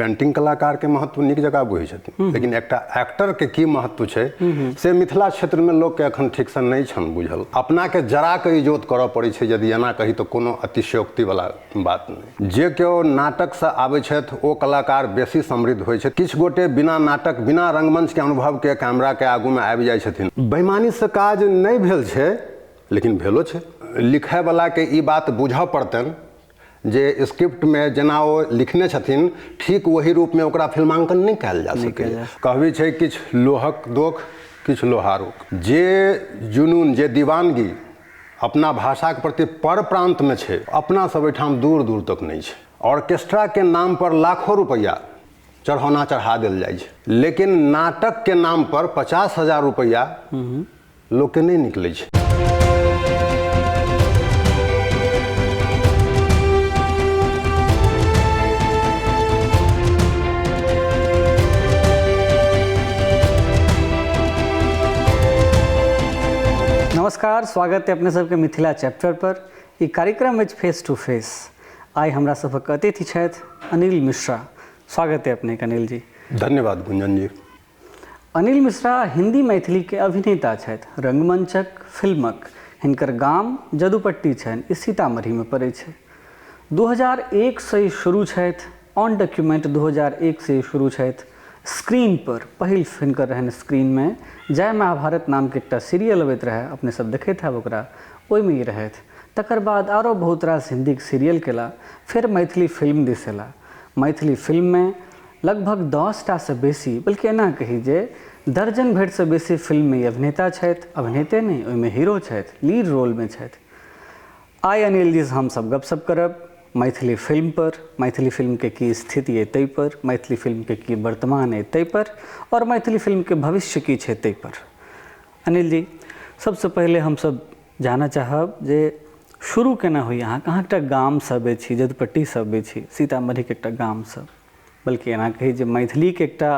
Painting कलाकार के महत्व नीक जकाँ बुझै छथिन, लेकिन एकटा एक्टर के की महत्व छै से मिथिला क्षेत्र में लोक के अखन ठीक से नहीं छन बुझल। अपना के जरा के इजोत करऽ पड़ै छै, यदि एना कही तऽ कोनो अतिशयोक्ति वाला बात नहीं। जे केओ नाटक से आबै छथि ओ कलाकार बेसी समृद्ध होइ छथि। किछु गोटे बिना नाटक बिना रंगमंच के अनुभव के कैमरा के आगू में आबि जाइ छथिन। बेईमानी से काज नहीं भेल छै, लेकिन भेलो छै। लिखै वाला के ई बात बुझऽ पड़तनि जे स्क्रिप्ट में जेना ओ लिखने छथिन ठीक वही रूप में ओकरा फिल्मांकन नहीं कयल जा सकैए। कहबी छै किछु लोहक दोख किछु लोहारुक। जे जुनून जे दीवानगी अपना भाषाके प्रति पर प्रांतमे छै, अपना सब एहिठाम दूर दूर तक नहि छै। ऑर्केस्ट्रा के नाम पर लाखों रुपैआ चढ़ौना चढ़ा देल जाइ छै, लेकिन नाटक के नाम पर 50,000 रुपैआ लोकके नहि निकलै छै। नमस्कार, स्वागत है अपने सबके मिथिला चैप्टर पर। ई कार्यक्रम अछि फेस टू फेस। आइ हमरा सभक अतिथि छथि अनिल मिश्रा। स्वागत है अपने के अनिल जी। धन्यवाद गुंजन जी। अनिल मिश्रा हिंदी मैथिली के अभिनेता छथि, रंगमंचक, फिल्मक। हिनकर गाम जदुपट्टी छनि, ई सीतामढ़ी में पड़ै छै। 2001 से शुरू छथि, ऑन डॉक्यूमेंट 2001 से शुरू छथि स्क्रीन पर। पहिल हिनकर रहनि स्क्रीन में जय महाभारत नाम के एकटा सीरियल अबैत रहै, अपने सब देखैत हैब ओकरा, ओहिमे ई रहथि। तकर बाद आरो बहुत रास हिंदीके सीरियल केला, फेर मैथिली फिल्म दिस एला। मैथिली फिल्ममे लगभग 10टा से बेसी, बल्कि एना कही जे दर्जन भरिसँ बेसी फिल्ममे ई अभिनेता छथि। अभिनेते नहि, ओहिमे हीरो छथि, लीड रोलमे छथि। आइ अनिल जी से हमसब गपशप करब मैथिली फिल्म पर, मैथिली फिल्म के की स्थिति अइ ताहि पर, मैथिली फिल्म के की वर्तमान अइ ताहि पर, और मैथिली फिल्म के भविष्य की छै ताहि पर। अनिल जी, सबसँ पहिले हमसब जानऽ चाहब जे शुरू केना होइए अहाँके? अहाँ एकटा गामसँ अबै छी, जदुपट्टीसँ अबै छी, सीतामढ़ीके एकटा गामसँ, बल्कि एना कही जे मैथिलीके एकटा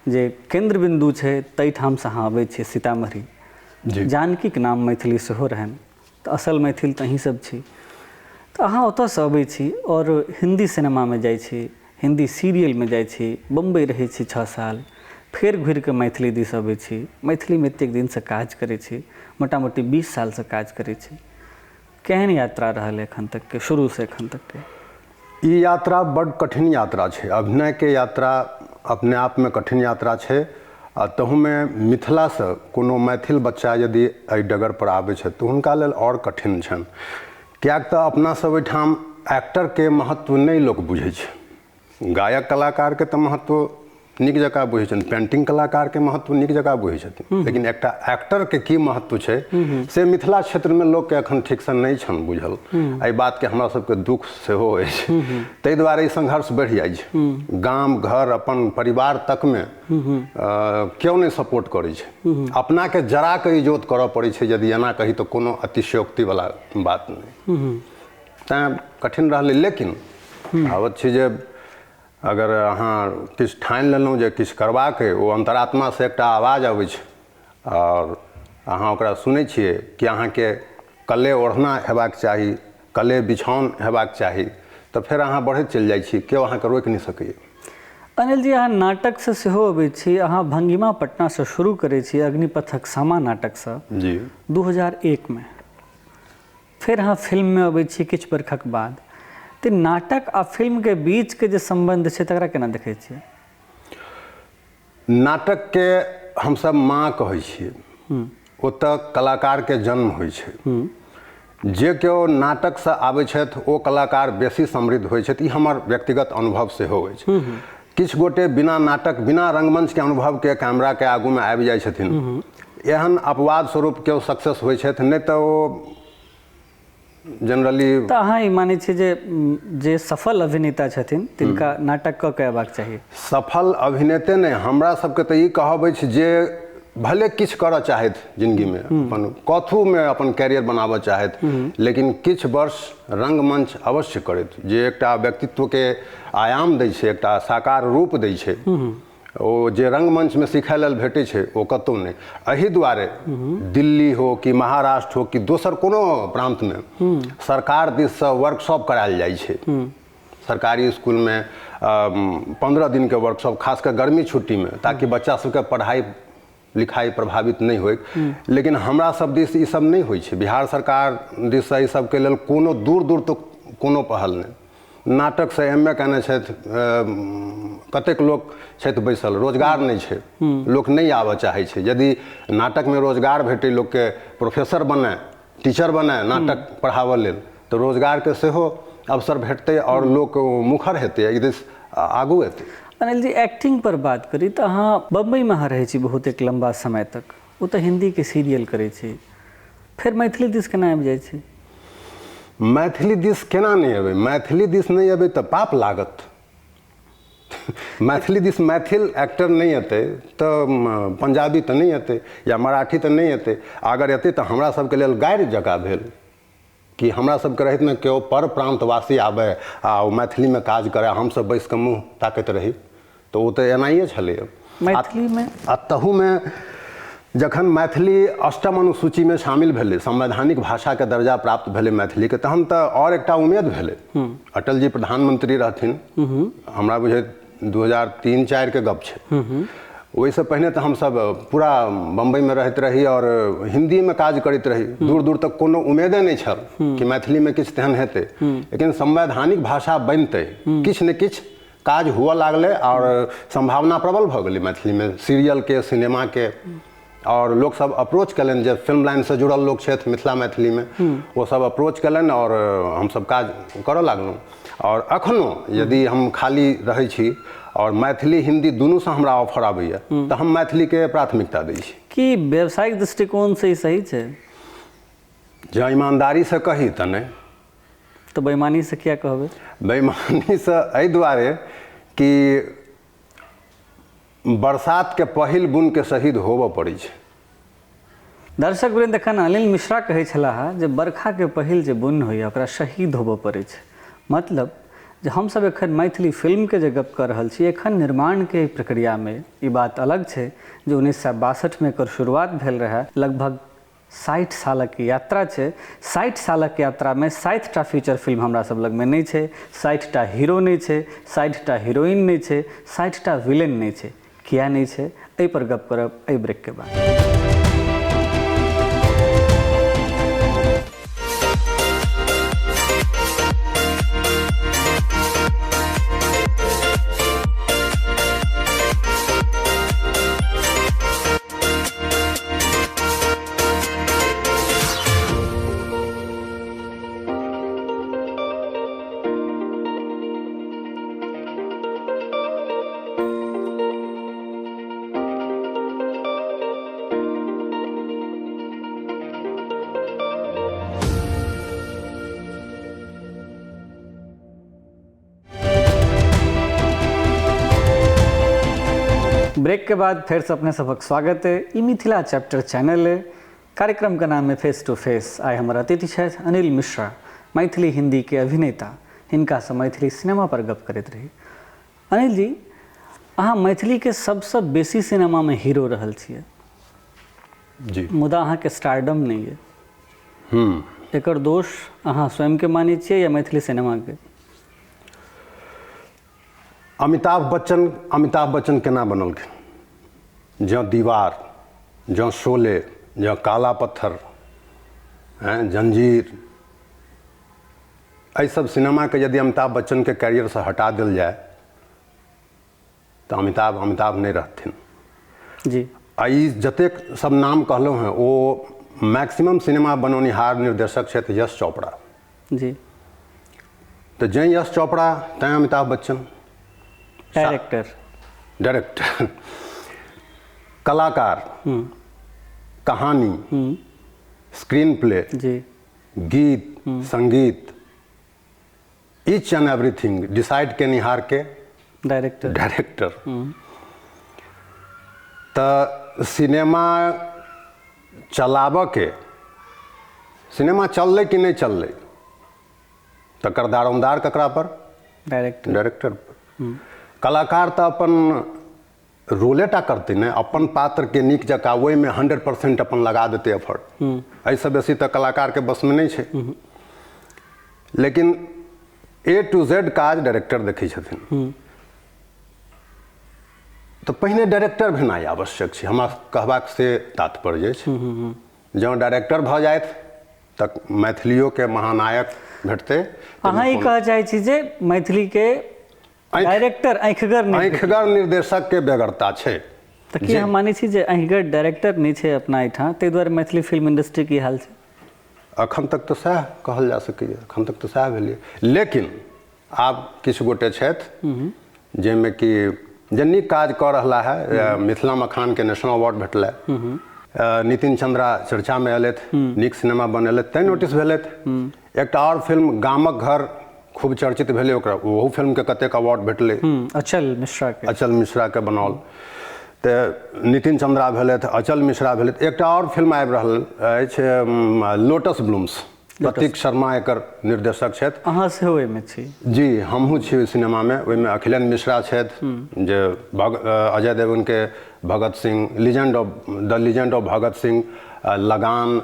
जे केन्द्र बिन्दु छै ताहिठामसँ अहाँ अबै छी, सीतामढ़ी। जानकीके नाम मैथिली सेहो रहनि, तऽ असल मैथिल तऽ अहीं सब छी। तऽ अहाँ ओतऽसँ अबै छी आओर हिन्दी सिनेमामे जाइ छी, हिन्दी सीरियलमे जाइ छी, बम्बई रहै छी 6 साल, फेर घुरिकऽ मैथिली दिस अबै छी, मैथिलीमे एतेक दिनसँ काज करै छी, मोटा मोटी 20 सालसँ काज करै छी। केहन यात्रा रहल एखन तकके, शुरूसँ एखन तकके? ई यात्रा बड्ड कठिन यात्रा छै। अभिनयके यात्रा अपने आपमे कठिन यात्रा छै, आ तहूमे मिथिलासँ कोनो मैथिल बच्चा यदि एहि डगर पर आबै छथि तऽ हुनका लेल आओर कठिन छनि। किएक तऽ अपना सब एहिठाम एक्टरके महत्व नहि लोक बुझै छै। गायक कलाकारके तऽ महत्व नीक जकाँ बुझै छथिन, पेंटिंग कलाकारके महत्व नीक जकाँ बुझै छथिन, लेकिन एकटा एक्टरके की महत्व छै से मिथिला क्षेत्रमे लोकके अखन ठीकसँ नहि छनि बुझल। एहि बातके हमरा सबके दुख सेहो अछि, ताहि दुआरे ई संघर्ष बढ़ि जाइ छै। गाम घर अपन परिवार तकमे केओ नहि सपोर्ट करै छै। अपनाके जरा के इजोत करऽ पड़ै छै, यदि एना कही तऽ कोनो अतिशयोक्ति वाला बात नहि। तैँ कठिन रहलै, लेकिन कहावत छै जे अगर अहाँ किछु ठानि लेलहुँ जे किछु करबाक अइ, ओ अन्तरात्मासँ एकटा आवाज अबै छै आओर अहाँ ओकरा सुनै छियै कि अहाँके कले ओढ़ना हेबाक चाही, कले बिछाओन हेबाक चाही, तऽ फेर अहाँ बढ़ैत चलि जाइ छी, केओ अहाँके रोकि नहि सकैए। अनिल जी, अहाँ नाटकसँ सेहो अबै छी। अहाँ भंगिमा पटनासँ शुरू करै छी अग्निपथक सामा नाटकसँ जी 2001 मे। फेर अहाँ फिल्ममे अबै छी किछु बरखक बाद। तऽ नाटक आ फिल्मके बीचके जे सम्बन्ध छै तकरा केना देखै छियै? नाटकके हमसब माँ कहै छियै, ओतऽ कलाकारके जन्म होइ छै। जे केओ नाटकसँ आबै छथि ओ कलाकार बेसी समृद्ध होइ छथि, ई हमर व्यक्तिगत अनुभव सेहो अछि। किछु गोटे बिना नाटक बिना रंगमंचके अनुभवके कैमराके आगूमे आबि जाइ छथिन, एहन अपवाद स्वरूप केओ सक्सेस होइ छथि, नहि तऽ ओ जनरली। तऽ अहाँ ई मानै छियै जे जे सफल अभिनेता छथिन तिनका नाटक कऽ के अयबाक चाही? सफल अभिनेते नहि, हमरा सबके तऽ ई कहब अछि जे भले किछु करऽ चाहथि जिन्दगीमे, अपन कथूमे अपन कैरियर बनाबऽ चाहथि, लेकिन किछु वर्ष रंगमंच अवश्य करथि, जे एकटा व्यक्तित्वके आयाम दै छै, एकटा साकार रूप दै छै। ओ जे रंगमंचमे सिखै लेल भेटै छै ओ कतहु नहि। एहि दुआरे दिल्ली हो कि महाराष्ट्र हो कि दोसर कोनो प्रांतमे सरकार दिससँ वर्कशॉप करायल जाइ छै। सरकारी स्कूलमे 15 दिनके वर्कशॉप, खास कऽ गर्मी छुट्टीमे, ताकि बच्चा सबके पढ़ाइ लिखाइ प्रभावित नहि होय। लेकिन हमरा सब दिस ई सब नहि होइ छै। बिहार सरकार दिससँ एहि सबके लेल कोनो दूर दूर तक कोनो पहल नहि। नाटकसँ एम ए केने छथि कतेक लोक छथि बैसल, रोजगार नहि छै, लोक नहि आबऽ चाहै छै। यदि नाटकमे रोजगार भेटै, लोकके प्रोफेसर बनै, टीचर बनै नाटक पढ़ाबऽ लेल, तऽ रोजगारके सेहो अवसर भेटतै आओर लोक मुखर हेतै, एहि दिस आगू एतै। अनिल जी, एक्टिंग पर बात करी तऽ अहाँ बम्बईमे अहाँ रहै छी बहुत एक लम्बा समय तक, ओतऽ हिन्दीके सीरियल करै छी, फेर मैथिली दिस केना आबि जाइ छी? मैथिली दिस केना नहि एबै? मैथिली दिस नहि एबै तऽ पाप लागत। मैथिली दिस मैथिल एक्टर नहि एतै तऽ पंजाबी तऽ नहि एतै या मराठी तऽ नहि एतै। अगर एतै तऽ हमरा सबके लेल गारि जकाँ भेल कि हमरा सबके रहैतमे केओ पर प्रान्तवासी आबै आ ओ मैथिलीमे काज करै, हमसब बैस कऽ मुँह ताकैत रही, तऽ ओ तऽ एनाहिए छलैए मैथिलीमे। आ तहूमे जखन मैथिली अष्टम अनुसूचीमे शामिल भेलै, संवैधानिक भाषाके दर्जा प्राप्त भेलै मैथिलीके, तहन तऽ आओर एकटा उमेद भेलै। अटल जी प्रधानमंत्री रहथिन, हमरा बुझैत 2003-4 के गप छै। ओहिसँ पहिने तऽ हमसब पूरा बम्बईमे रहैत रही आओर हिन्दीमे काज करैत रही। दूर दूर तक कोनो उमेदे नहि छल कि मैथिलीमे किछु तेहन हेतै। लेकिन संवैधानिक भाषा बनितै किछु ने किछु काज हुअ लागलै आओर सम्भावना प्रबल भऽ गेलै मैथिलीमे सीरियलके, सिनेमाके। आओर लोकसब अप्रोच कयलनि, जे फिल्म लाइनसँ जुड़ल लोक छथि मिथिला मैथिलीमे, ओ सब अप्रोच कयलनि आओर हमसब काज करऽ लागलहुँ। आओर अखनो यदि हम खाली रहै छी आओर मैथिली हिन्दी दुनूसँ हमरा ऑफर आबैए तऽ हम मैथिलीके प्राथमिकता दै छी। की व्यावसायिक दृष्टिकोणसँ ई सही छै? जँ ईमानदारीसँ कही तऽ नहि। तऽ बेईमानीसँ किया कहबै? बेईमानीसँ एहि दुआरे कि बरसातके पहिल बुनके शहीद होबऽ पड़ै छै। दर्शक वृंद, एखन अनिल मिश्रा कहै छलाह जे बरखाके पहिल जे बुन होइए ओकरा शहीद होबऽ पड़ै छै। मतलब जे हमसब एखन मैथिली फिल्मके जे गप कऽ रहल छी, एखन निर्माणके प्रक्रियामे ई बात अलग छै जे 1962मे एकर शुरुआत भेल रहए। लगभग 60 सालक यात्रा छै। 60 सालक यात्रामे 60टा फीचर फिल्म हमरा सब लगमे नहि छै, 60टा हीरो नहि छै, 60टा हीरोइन नहि छै, 60टा विलेन नहि छै। किया नहि छै, एहि पर गप करब एहि ब्रेक के बाद। ब्रेक के बाद फिर से अपने सबक स्वागत है। ई मिथिला चैप्टर चैनल है, कार्यक्रम का नाम है फेस टू फेस। आइ हमर अतिथि छथि अनिल मिश्रा, मैथिली हिंदी के अभिनेता। हिनका से मैथिली सिनेमा पर गप करैत रही। अनिल जी, अहाँ मैथिली के सबसँ बेसी सिनेमा में हीरो रहल छियै जी, मुदा अहाँके स्टारडम नहीं है। एकर दोष अहाँ स्वयं के मानै छियै या मैथिली सिनेमा के? अमिताभ बच्चन, अमिताभ बच्चन केना बनलखिन? जँ दीवार, जँ शोले, जँ काला पत्थर, जंजीर, एहि सब सिनेमाके यदि अमिताभ बच्चनके कैरियरसँ हटा देल जाय तऽ अमिताभ अमिताभ नहि रहथिन जी। आ ई जतेक सब नाम कहलहुँ हेँ ओ मैक्सिमम सिनेमा बनौनिहार निर्देशक छथि यश चोपड़ा जी। तऽ जँ यश चोपड़ा तैँ अमिताभ बच्चन डायरेक्टर, डायरेक्टर, कलाकार, कहानी, स्क्रीन प्ले जी, गीत, संगीत, ईच एंड एवरीथिंग डिसाइड केनिहार के डायरेक्टर, डायरेक्टर। तऽ सिनेमा चलाबऽ के, सिनेमा चललै कि नहि चललै तकर दारोमदार ककरा पर? डायरेक्टर, डायरेक्टर पर। कलाकार तऽ अपन रोलेटा करतै ने, अपन पात्रके नीक जकाँ ओहिमे 100% अपन लगा देतै एफर्ट, एहिसँ बेसी तऽ कलाकारके बसमे नहि छै। लेकिन ए टू जेड काज डायरेक्टर देखै छथिन। तऽ पहिने डायरेक्टर भेनाइ आवश्यक छै, हमरा कहबाक से तात्पर्य अछि। जँ डायरेक्टर भऽ जाथि तऽ मैथिलियोके महानायक भेटतै। अहाँ ई कहऽ चाहै छी जे मैथिलीके डायरेक्टर आँखिगर नहि, आँखिगर निर्देशकके बेगरता छै। तऽ की हम मानै छी जे आँखिगर डायरेक्टर नहि छै अपना एहिठाम, ताहि दुआरे मैथिली फिल्म इंडस्ट्रीके ई हाल छै? अखन तक तऽ सएह कहल जा सकैए, अखन तक तऽ सएह भेलै। लेकिन आब किछु गोटे छथि जाहिमे कि जे नीक काज कऽ रहला है। मिथिला मखानके नेशनल अवार्ड भेटलै, नितिन चंद्रा चर्चामे एलथि, नीक सिनेमा बनेलथि, तैँ नोटिस भेलथि। एकटा आओर फिल्म गामक घर खूब चर्चित भेलै, ओकरा ओहू फिल्मके कतेक अवार्ड भेटलै, अचल मिश्राके, अचल मिश्राके बनाओल। तऽ नितिन चंद्रा भेलथि, अचल मिश्रा भेलथि। एकटा आओर फिल्म आबि रहल अछि लोटस ब्लूम्स, प्रतीक शर्मा एकर निर्देशक छथि। अहाँ सेहो ओहिमे छी? जी, हमहूँ छी ओहि सिनेमामे। ओहिमे अखिलेन्द्र मिश्रा छथि जे Ajay देवगनके Bhagat Singh, legend of the legend of Bhagat Singh, Lagaan,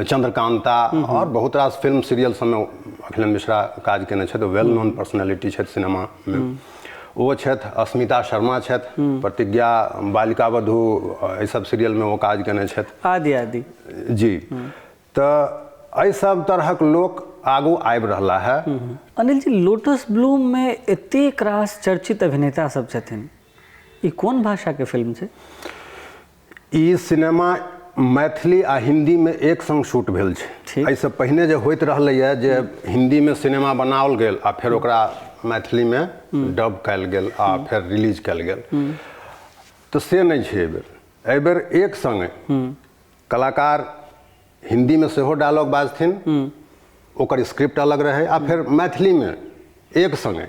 Chandrakanta आओर बहुत रास फिल्म सीरियल सबमे अखिलेन्द्र मिश्रा काज केने छथि। वेल नोन पर्सनैलिटी छथि सिनेमामे ओ छथि। अस्मिता शर्मा छथि, प्रतिज्ञा, बालिका वधू, एहि सब सीरियलमे ओ काज केने छथि, आदि आदि। जी, तऽ एहि सब तरहक लोक आगू आबि रहला है। अनिल जी, लोटस ब्लूम में एतेक रास चर्चित अभिनेता सब छथिन, ई कोन भाषा के फिल्म छै? ई सिनेमा मैथिली आ हिंदी में एक संग शूट भेल छै। एहिसँ पहिने जे होइत रहलैए जे हिंदी में सिनेमा बनाओल गेल आ फेर ओकरा मैथिली में डब कयल गेल आ फेर रिलीज कयल गेल, तऽ से नहि छै एहिबेर। एहिबेर एक संगे कलाकार हिंदी में सेहो डायलॉग बाजथिन, ओकर स्क्रिप्ट अलग रहै, आ फेर मैथिली में एक संगे।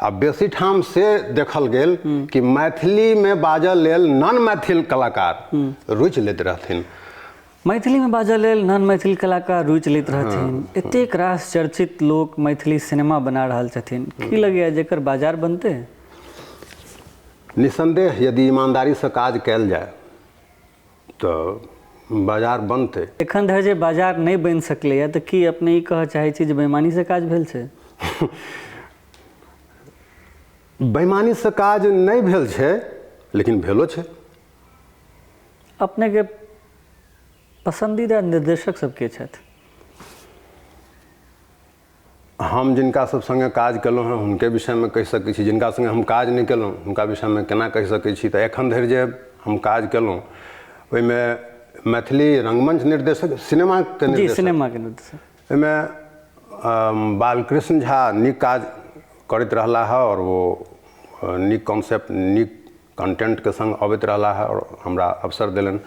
आ बेसी ठाम से देखल गेल कि मैथिली में बाजऽ लेल नॉन मैथिल कलाकार रुचि लैत रहथिन। मैथिली में बाजऽ लेल नॉन मैथिल कलाकार रुचि लैत रहथिन। एतेक रास चर्चित लोक मैथिली सिनेमा बना रहल छथिन, की लगैए जेकर बाजार बनतै? निसंदेह यदि ईमानदारीसँ काज कयल जाय तऽ बाजार बनतै। एखन धरि जे बाजार नहि बनि सकलैए, तऽ की अपने ई कहऽ चाहै छी जे बेईमानीसँ काज भेल छै? बेईमानीसँ काज नहि भेल छै, लेकिन भेलो छै। अपनेके पसन्दीदा निर्देशक सब के छथि? हम जिनका सब संगे काज केलहुँ हँ हुनके विषयमे कहि सकै छी, जिनका संगे हम काज नहि केलहुँ हुनका विषयमे केना कहि सकै छी। तऽ एखन धरि जे हम काज केलहुँ ओहिमे मैथिली रंगमंच निर्देशक, सिनेमाके निर्देशक, सिनेमाके निर्देशक, ओहिमे बालकृष्ण झा नीक काज करैत रहला हँ आओर ओ नीक कॉन्सेप्ट, नीक कंटेंटके संग अबैत रहला हँ आओर हमरा अवसर देलनि,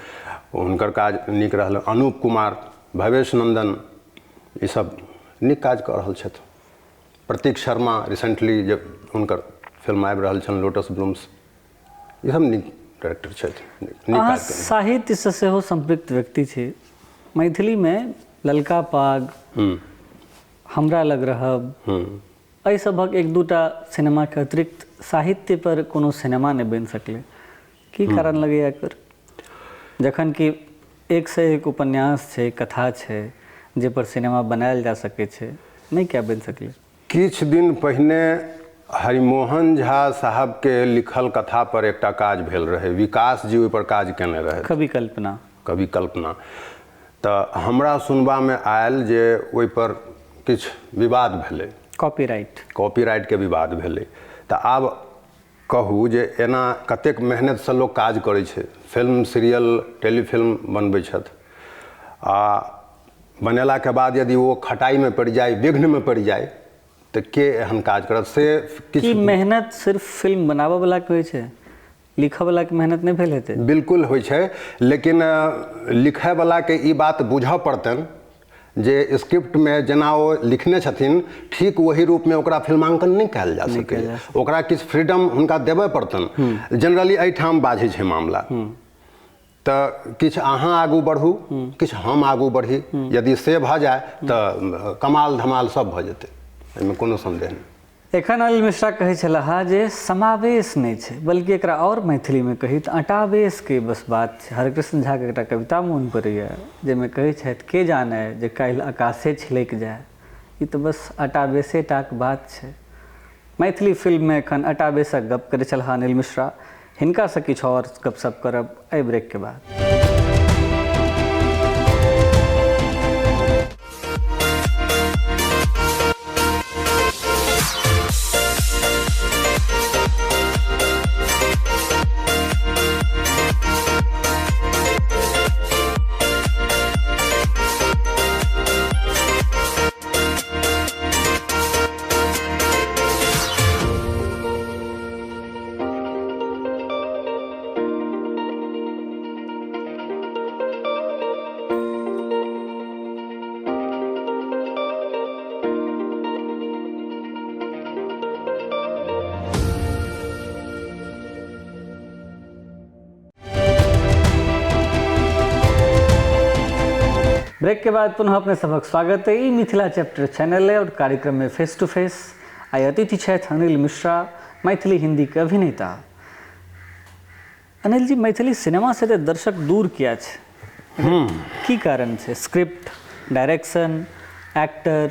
हुनकर काज नीक रहल। अनूप कुमार, भवेश नंदन, ई सब नीक काज कऽ रहल छथि। प्रतीक शर्मा रिसेंटली जे हुनकर फिल्म आबि रहल छनि लोटस ब्लूम्स, ई सब नीक डायरेक्टर छथि। अहाँ साहित्यसँ सेहो सम्पृक्त व्यक्ति छी। मैथिलीमे ललका पाग, हमरा लग रहब, एहि सभक एक दूटा सिनेमाके अतिरिक्त साहित्य पर कोनो सिनेमा नहि बनि सकलै, की कारण लगैए एकर? जखन कि एक से एक उपन्यास छै, कथा छै, जे पर सिनेमा बनायल जा सकै छै, नहि किया बनि सकलै? किछु दिन पहिने हरिमोहन झा साहबके लिखल कथा पर एकटा काज भेल रहै, विकास जी ओहि पर काज केने रहै, कवि कल्पना। कवि कल्पना। तऽ हमरा सुनबामे आयल जे ओहि पर किछु विवाद भेलै, कॉपीराइट, कॉपीराइटके विवाद भेलै। तऽ आब कहू जे एना कतेक मेहनतसँ लोक काज करै छै, फिल्म, सीरियल, टेलीफिल्म बनबै छथि, आ बनेलाके बाद यदि ओ खटाइमे पड़ि जाय, विघ्नमे पड़ि जाय, तऽ के एहन काज करत? से किछु मेहनत सिर्फ फिल्म बनाबऽवलाके होइ छै, लिखऽवलाके मेहनत नहि भेल हेतै? बिल्कुल होइ छै, लेकिन लिखयवलाके ई बात बुझऽ पड़तनि जे स्क्रिप्टमे जेना ओ लिखने छथिन ठीक ओही रूपमे ओकरा फिल्मांकन नहि कयल जा सकैए, ओकरा किछु फ्रीडम हुनका देबय पड़तनि। जनरली एहिठाम बाझै छै मामला। तऽ किछु अहाँ आगू बढ़ू, किछु हम आगू बढ़ी, यदि से भऽ जाय तऽ कमाल धमाल सब भऽ जेतै, एहिमे कोनो संदेह नहि। एखन अनिल मिश्रा कहै छलाह जे समावेश नहि छै, बल्कि एकरा आओर मैथिलीमे कही तऽ अटावेशके बस बात छै। हरकृष्ण झाके एकटा कविता मोन पड़ैए जाहिमे कहै छथि, के जाने जे काल्हि आकाशे छिलकि जाय। ई तऽ बस अटावेशे टाके बात छै। मैथिली फिल्ममे एखन अटावेशक गप करै छलाह अनिल मिश्रा। हिनकासँ किछु आओर गपशप करब एहि ब्रेकके बाद। ब्रेक के बाद पुनः अपने सबक स्वागत है। ई मिथिला चैप्टर चैनल है और कार्यक्रम में फेस टू फेस I अतिथि छथि अनिल मिश्रा, मैथिली हिंदी के अभिनेता। अनिल जी, मैथिली सिनेमा से तऽ दर्शक दूर किया छै? की कारण छै? स्क्रिप्ट, डायरेक्शन, एक्टर,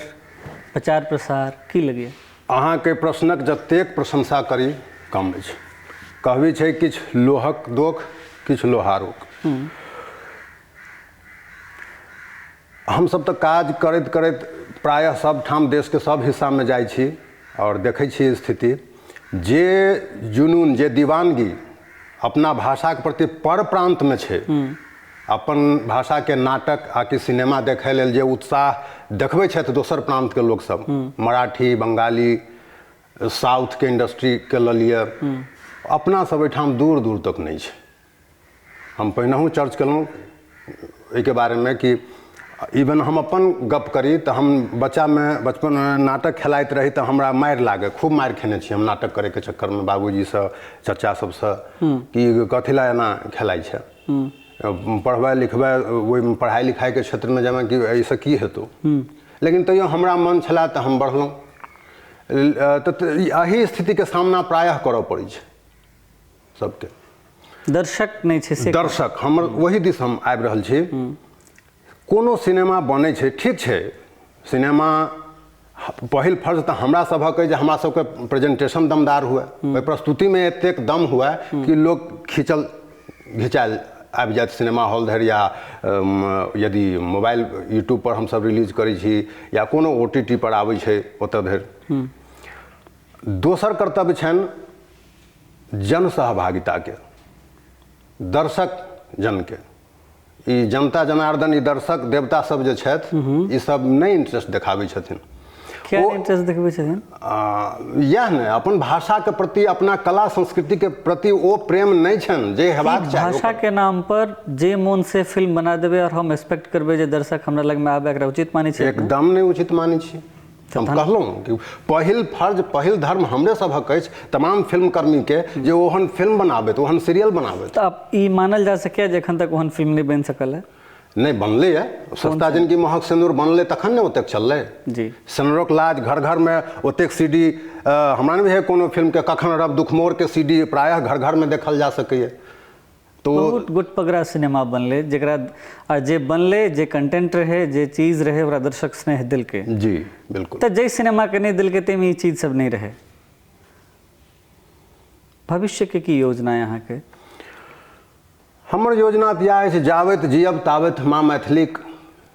प्रचार प्रसार, की लगे? अहाँके प्रश्नक जतेक प्रशंसा करी कम अछि। कहबी छै किछु लोहक दोख किछु लोहारोक। हमसब तऽ काज करैत करैत प्रायः सब ठाम देशके सब हिस्सामे जाइ छी आओर देखै छी स्थिति, जे जुनून जे दीवानगी अपना भाषाके प्रति पर प्रान्तमे छै, अपन भाषाके नाटक आ कि सिनेमा देखै लेल जे उत्साह देखबै छथि दोसर प्रान्तके लोकसब, मराठी, बंगाली, साउथके इंडस्ट्रीके लऽ लिअ, अपना सब एहिठाम दूर दूर तक नहि छै। हम पहिनहुँ चर्च केलहुँ एहिके बारेमे कि इवन हम अपन गप करी तऽ हम बच्चामे बचपनमे नाटक खेलाइत रही तऽ हमरा मारि लागै, खूब मारि खेने छी हम नाटक करैके चक्करमे बाबूजीसँ, चचा सबसँ कि कथी लए एना खेलाइ छै, पढ़बै लिखबै ओहिमे पढ़ाइ लिखाइके क्षेत्रमे जेबै कि एहिसँ की हेतौ। लेकिन तैयो हमरा मन छलए तऽ हम बढ़लहुँ। तऽ एहि स्थितिके सामना प्रायः करऽ पड़ै छै सबके। दर्शक नहि छै से दर्शक हमर ओहि दिस हम आबि रहल छी। कोनो सिनेमा बनै छै, ठीक छै, सिनेमा पहिल फर्ज तऽ हमरा सभक अइ जे हमरा सबके प्रेजेंटेशन दमदार हुए, ओहि प्रस्तुतिमे एतेक दम हुए कि लोक खींचल घिचायल आबि जायत सिनेमा हॉल धरि, या यदि मोबाइल यूट्यूब पर हमसब रिलीज करै छी या कोनो OTT पर आबै छै ओतऽ धरि। दोसर कर्तव्य छनि जन सहभागिताके, दर्शक जनके, ई जनता जनार्दन, ई दर्शक देवता सब जे छथि ई सब नहि इंटरेस्ट देखाबै छथिन। किया इंटरेस्ट देखबै छथिन? इएह ने, अपन भाषाके प्रति, अपना कला संस्कृतिके प्रति ओ प्रेम नहि छनि जे हेबाक चाही। भाषा के नाम पर जे मोन से फिल्म बना देबै और हम एक्सपेक्ट करबै जे दर्शक हमरा लगमे आबे, एकरा उचित मानै छी? एकदम नहि उचित मानै छी। हम कहलहुँ कि पहिल फर्ज, पहिल धर्म हमरे सभक अछि तमाम फिल्मकर्मीके जे ओहन फिल्म बनाबैत, ओहन सीरियल बनाबैत। तऽ आब ई मानल जा सकैए जे एखन तक ओहन फिल्म नहि बनि सकल है? नहि बनलै है। सस्ता जिनगी महक सिन्दूर बनलै तखन ने ओतेक चललै जी। सिन्दूरक लाज घर घरमे ओतेक CD, हमरा नहि बुझाइए कोनो फिल्मके कखन रब दुखमोरके CD प्रायः घर घरमे देखल जा सकैए। तो बहुत गुटपगरा सिनेमा बनलै जकरा, आ जे बनलै, जे कंटेंट रहे, जे चीज रहे, ओकरा दर्शक स्नेह देलकै जी, बिल्कुल। तऽ जाहि सिनेमाके नहि देलकै ताहिमे ई चीज सब नहि रहै। भविष्यके की योजना है अहाँके? हमर योजना तऽ इएह अछि, जाबैत जियब ताबैत माँ मैथिलीक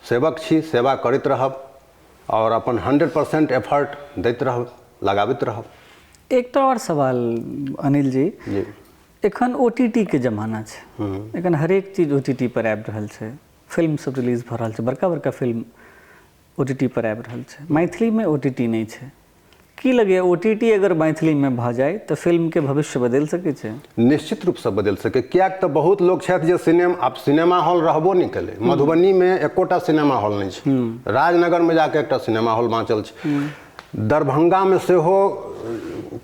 सेवक छी, सेवा करैत रहब और अपन 100% एफर्ट दैत रहब, लगाबैत रहब। एकटा आओर सवाल अनिल जी, जी। एखन OTT के जमाना छै, एखन हरेक चीज OTT पर आबि रहल छै, फिल्म सब रिलीज भऽ रहल छै, बड़का बड़का फिल्म OTT पर आबि रहल छै, मैथिलीमे OTT नहि छै। की लगैए OTT अगर मैथिलीमे भऽ जाय तऽ फिल्मके भविष्य बदलि सकै छै? निश्चित रूपसँ बदलि सकै, किएक तऽ बहुत लोक छथि जे आब सिनेमा हॉल रहबो नहि केलै। मधुबनीमे एकोटा सिनेमा हॉल नहि छै, राजनगरमे जाके एकटा सिनेमा हॉल बाँचल छै, दरभंगामे सेहो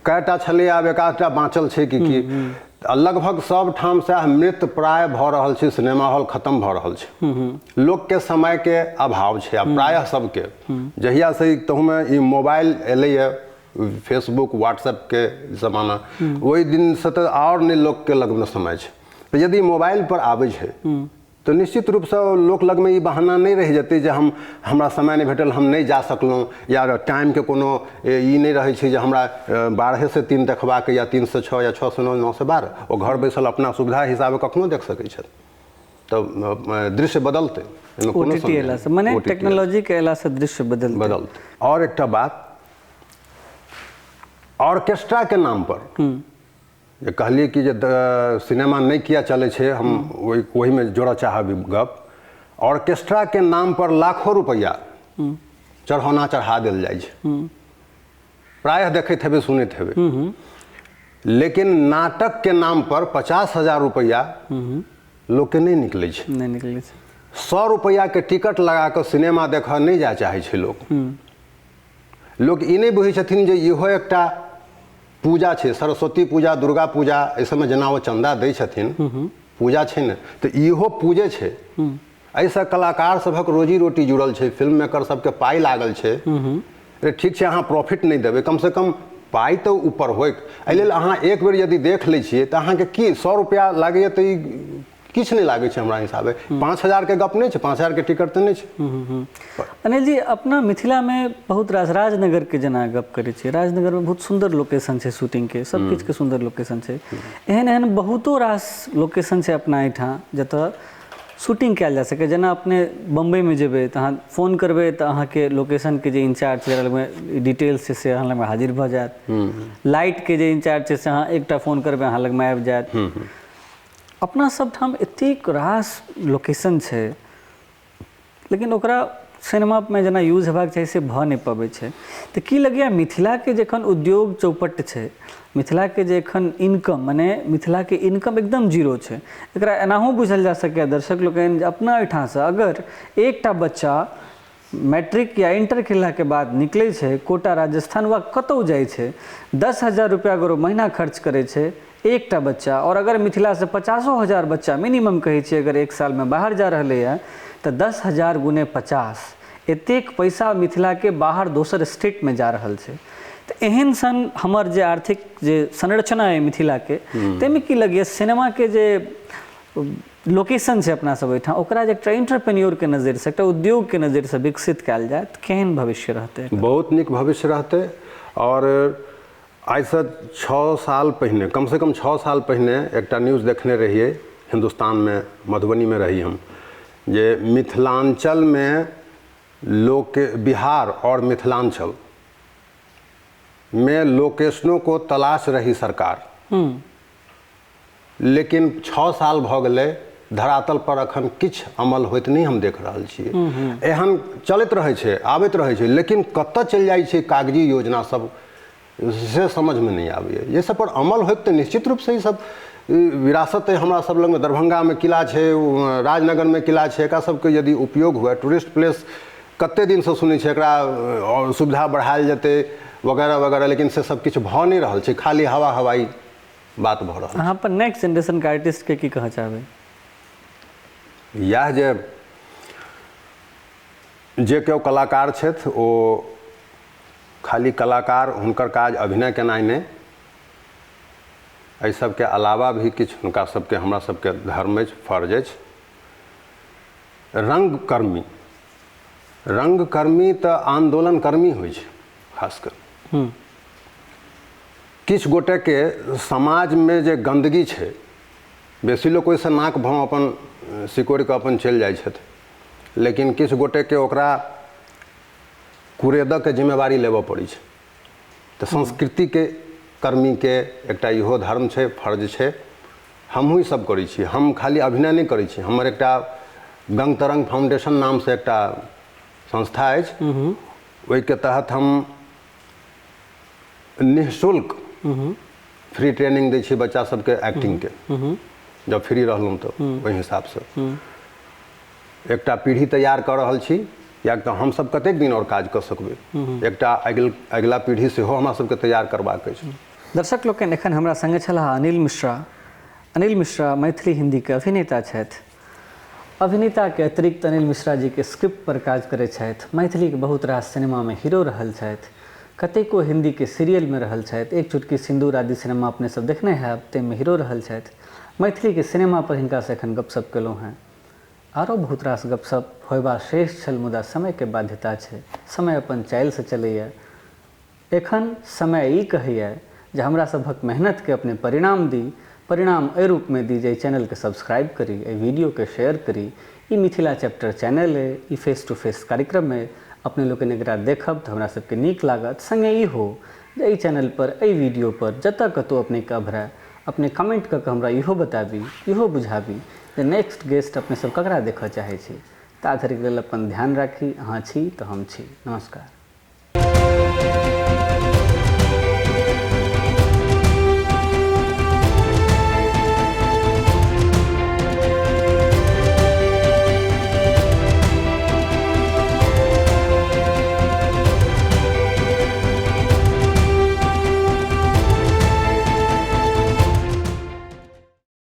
कएटा छलै, आब एकाधटा बाँचल छै कि की। लगभग सब ठाम सएह मृत प्राय भऽ रहल छै, सिनेमा हॉल खत्म भऽ रहल छै। लोकके समयके अभाव छै आब प्रायः सबके। जहिया से तहुमे ई मोबाइल एलैए, फेसबुक व्हाट्सएपके जमाना, ओहि दिनसँ तऽ आओर नहि लोकके लगमे समय छै। तऽ यदि मोबाइल पर आबै छै तऽ निश्चित रूपसँ लोक लगमे ई बहाना नहि रहि जेतै जे हम हमरा समय नहि भेटल, हम नहि जा सकलहुँ, या टाइमके कोनो ई नहि रहै छै जे हमरा 12 से 3 देखबाक या 3 से 6 या 6 से 9, 9 से 12। ओ घर बैसल अपना सुविधा हिसाबे कखनो देख सकै छथि। तऽ दृश्य बदलतै, ओटीटी अयलासँ, मने टेक्नोलॉजीके अयलासँ दृश्य बदलतै। आओर एकटा बात, ऑर्केस्ट्राके नाम पर जे कहलियै कि जे सिनेमा नहि किया चलै छै, हम ओहिमे जोड़ऽ चाहब गप। ऑर्केस्ट्राके नाम पर लाखों रुपैआ चढ़ौना चढ़ा देल जाइ छै, प्रायः देखैत हेबै, सुनैत हेबै। लेकिन नाटकके नाम पर 50,000 रुपैआ लोकके नहि निकलै छै, नहि निकलै छै। 100 रुपैआके टिकट लगा कऽ सिनेमा देखऽ नहि जाय चाहै छै लोक। लोक ई नहि बुझै छथिन जे इहो एकटा पूजा छै, सरस्वती पूजा, दुर्गा पूजा, एहि सबमे जेना ओ चन्दा दै छथिन, पूजा छै ने, तऽ इहो पूजे छै। एहिसँ कलाकार सभक रोजी रोटी जुड़ल छै, फिल्म मेकर सबके पाइ लागल छै। अरे ठीक छै, अहाँ प्रॉफिट नहि देबै, कमसँ कम पाइ तऽ ऊपर होइक। एहि लेल अहाँ एक बेर यदि देख लै छियै तऽ अहाँके की 100 रुपैआ लागैए तऽ ई किछु नहि लागै छै हमरा हिसाबे। 5,000 के गप नहि छै, 5,000 के टिकट तऽ नहि छै। अनिल जी, अपना मिथिलामे बहुत रास राजनगरके जेना गप करै छियै, राजनगरमे बहुत सुन्दर लोकेशन छै शूटिंगके, सब किछुके सुन्दर लोकेशन छै। एहन एहन बहुतो रास लोकेशन छै अपना एहिठाम जतऽ शूटिंग कयल जा सकै। जेना अपने बम्बईमे जेबै तऽ अहाँ फोन करबै तऽ अहाँके लोकेशनके जे इंचार्ज छै लगमे डिटेल्स छै से अहाँ लगमे हाजिर भऽ जायत। लाइटके जे इंचार्ज छै से अहाँ एकटा फोन करबै अहाँ लगमे आबि जायत। अपना सब ठाम एतेक रास लोकेशन छै, लेकिन ओकरा सिनेमामे जेना यूज हेबाक चाही से भऽ नहि पबै छै। तऽ की लगैए मिथिलाके जे एखन उद्योग चौपट छै, मिथिलाके जे एखन इनकम, मने मिथिलाके इनकम एकदम जीरो छै, एकरा एनाहो बुझल जा सकैए दर्शक लोकनि जे अपना एहिठामसँ अगर एकटा बच्चा मैट्रिक या इंटर खेललाके बाद निकलै छै, कोटा, राजस्थान वा कतहु जाइ छै, 10,000 रुपैआ अगर ओ महीना खर्च करै छै एकटा बच्चा, और अगर मिथिलासँ 50,000 बच्चा मिनिमम कहै छियै अगर एक सालमे बाहर जा रहलैए तऽ 10,000 गुने 50, एतेक पैसा मिथिलाके बाहर दोसर स्टेटमे जा रहल छै। तऽ एहन सन हमर जे आर्थिक जे संरचना अइ मिथिलाके, ताहिमे की लगैए सिनेमाके जे लोकेशन छै अपना सब ओहिठाम, ओकरा जे एकटा एंटरप्रेन्योरके नजरिसँ, एकटा उद्योगके नजरिसँ विकसित कयल जाय तऽ केहन भविष्य रहतै? बहुत नीक भविष्य रहतै। और आइसँ 6 साल पहिने, कमसँ कम 6 साल पहिने एकटा न्यूज़ देखने रहियै हिन्दुस्तानमे, मधुबनीमे रही हम, जे मिथिलांचलमे लोक, बिहार और मिथिलांचल में लोकेशनों को तलाश रही सरकार, लेकिन 6 साल भऽ गेलै धरातल पर अखन किछु अमल होइत नहि हम देख रहल छियै। एहन चलैत रहै छै, आबैत रहै छै, लेकिन कतऽ चलि जाइ छै कागजी योजना सब से समझमे नहि आबैए। ये सब पर अमल होइत तऽ निश्चित रूपसँ ई सब विरासत हमरा सब लगमे, दरभंगामे किला छै, राजनगरमे किला छै, एकरा सबके यदि उपयोग हुए, टूरिस्ट प्लेस कते दिनसँ सुनै छै एकरा आओर सुविधा बढ़ायल जेतै वगैरह वगैरह, लेकिन से सब किछु भऽ नहि रहल छै, खाली हवा हवाई बात भऽ रहल। अहाँ अपन नेक्स्ट जेनरेशनके आर्टिस्टके की कहऽ चाहबै? इएह जे केओ कलाकार छथि ओ खाली कलाकार, हुनकर काज अभिनय केनाइ नहि, एहि सबके अलावा भी किछु हुनका सबके, हमरा सबके धर्म अछि, फर्ज अछि। रंगकर्मी, रंगकर्मी तऽ आन्दोलनकर्मी होइ छै खासकर। किछु गोटेके समाजमे जे गन्दगी छै, बेसी लोक ओहिसँ नाक भाव अपन सिकोड़ि कऽ अपन चलि जाइ छथि, लेकिन किछु गोटेके ओकरा कुरेदऽके जिम्मेवारी लेबऽ पड़ै छै। तऽ संस्कृतिके कर्मीके एकटा इहो धर्म छै, फर्ज छै। हमहूँ ई सब करै छी, हम खाली अभिनय नहि करै छी। हमर एकटा गंग तरंग फाउंडेशन नामसँ एकटा संस्था अछि, ओहिके तहत हम निःशुल्क फ्री ट्रेनिंग दै छी बच्चा सबके एक्टिंगके, जब फ्री रहलहुँ तऽ ओहि हिसाबसँ एकटा पीढ़ी तैयार कऽ रहल छी। कियाक तऽ हमसब कतेक दिन आओर काज कऽ सकबै, एकटा अगिला पीढ़ी सेहो हमरा सबके तैयार करबाक अछि। दर्शक लोकनि, एखन हमरा संगे छलाह अनिल मिश्रा। अनिल मिश्रा मैथिली हिंदीके अभिनेता छथि। अभिनेताके अतिरिक्त अनिल मिश्रा जीके स्क्रिप्ट पर काज करै छथि, मैथिलीके बहुत रास सिनेमामे हीरो रहल छथि, कतेको हिंदीके सीरियलमे रहल छथि, एक चुटकी सिंदूर आदि सिनेमा अपने सब देखने हैब, ताहिमे हीरो रहल छथि। मैथिलीके सिनेमा पर हिनकासँ एखन गपशप केलहुँ हेँ। आरो बहुत रास गपशप होयबा शेष छल, मुदा समयके बाध्यता छै, समय अपन चालिसँ चलैए। एखन समय ई कहैए जे हमरा सभक मेहनतके अपने परिणाम दी। परिणाम एहि रूपमे दी जे एहि चैनलके सब्सक्राइब करी, एहि वीडियोके शेयर करी। ई मिथिला चैप्टर चैनल अइ, ई फेस टू फेस कार्यक्रम अइ। अपने लोकनि एकरा देखब तऽ हमरा सबके नीक लागत। सङ्गे इहो जे एहि चैनलपर, एहि वीडियोपर जतऽ कतहु अपनेके अभरय, अपने कमेंट कऽ कऽ हमरा इहो बताबी, इहो बुझाबी जे नेक्स्ट गेस्ट अपने सब ककरा देखऽ चाहै छी। ता धरिके लेल अपन ध्यान राखी। अहाँ छी तऽ हम छी। नमस्कार।